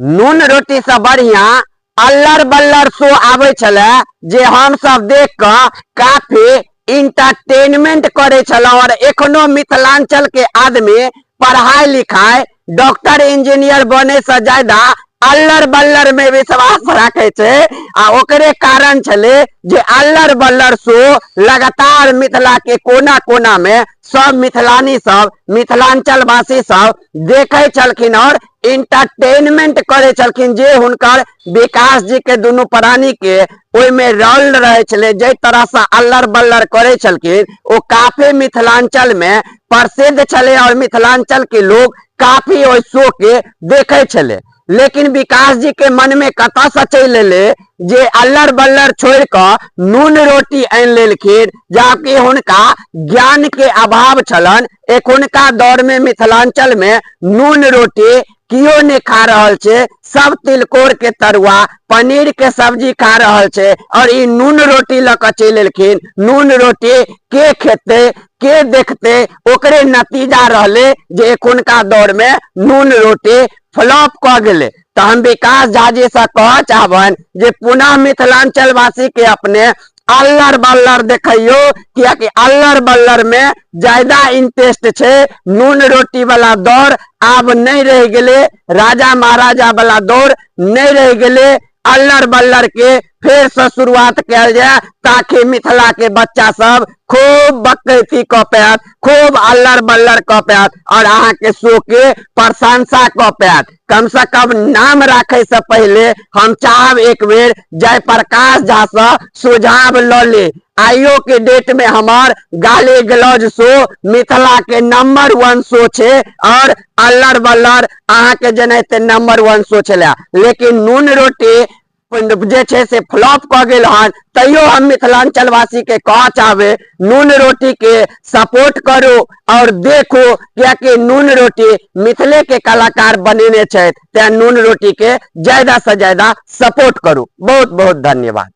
नून रोटीसँ बढ़िआँ अल्लर बल्लर शो आबै छलै, जे हमसभ देख कऽ काफी इंटरटेनमेंट करै छलहुँ। आओर एखनो मिथिलाञ्चलके आदमी पढ़ाइ लिखाइ, डॉक्टर इंजीनियर बनैसँ ज्यादा अल्लर बल्लर में विश्वास राखै छै। आ ओकरे कारण छलै जे अल्लर बल्लर शो लगातार मिथिला के कोना कोना में सब मिथिलानी सब, मिथिलांचल वासी सब देखै छलखिन और इंटरटेनमेंट करै छलखिन। जे हुनकर विकास जी के दुनू प्राणी के ओहिमे रोल रहै छलै, जाहि तरहसँ अल्लर बल्लर करै छलखिन, ओ काफी मिथिलांचल में प्रसिद्ध छलै और मिथिलांचल के लोग काफी ओहि शो के देखै छलै। लेकिन विकास जी के मन में कतऽसँ चलि एलै जे अल्लर बल्लर छोड़ि कऽ नून रोटी आनि लेलखिन, जबकि हुनका ज्ञान के अभाव छलनि। एखुनका दौर में मिथिलांचल में नून रोटी कियो नहि खा रहल छै, सब तिलकोर के तरुआ, पनीर के सब्जी खा रहल छै और ई नून रोटी लऽ कऽ चलि एलखिन। नून रोटी के खेतै, के देखतै? ओकरे नतीजा रहलै जे एखुनका दौर में नून रोटी फ्लॉप कऽ गेलै। तऽ हम विकास झा जी से कहऽ चाहबनि जे पुनः मिथिलांचल वासी के अपने अल्लर बल्लर देखैयो, कियाकि अल्लर बल्लर में ज्यादा इंटरेस्ट छै। नून रोटी वाला दौर आब नहि रहि गेलै, राजा महाराजा वाला दौर नहि रहि गेलै। अल्लर बल्लर के फेर से शुरुआत कयल जाय, ताकि मिथिला के बच्चा सब खूब बकैती कऽ पायत, खूब अल्लर बल्लर कऽ पायत और अहाँ के शो के प्रशंसा कऽ पायत। कम से कम नाम राखे से पहले हम चाहब एक बेर जयप्रकाश झा से सुझाव लऽ ली। आइयो के डेट में हमार गाली गलौज शो मिथिला के नंबर 1 शो छे और अल्लर बल्लर अहाँ के जेनाहिते नंबर 1 शो छलै, लेकिन नून रोटी जे छै से फ्लॉप कऽ गेल हन। तैयो हम मिथिलांचल वासी के कह चाहबै, नून रोटी के सपोर्ट करू और देखू, कियाकि नून रोटी मिथिले के कलाकार बनेने छथि, तें नून रोटी के ज्यादा से ज्यादा सपोर्ट करू। बहुत बहुत धन्यवाद।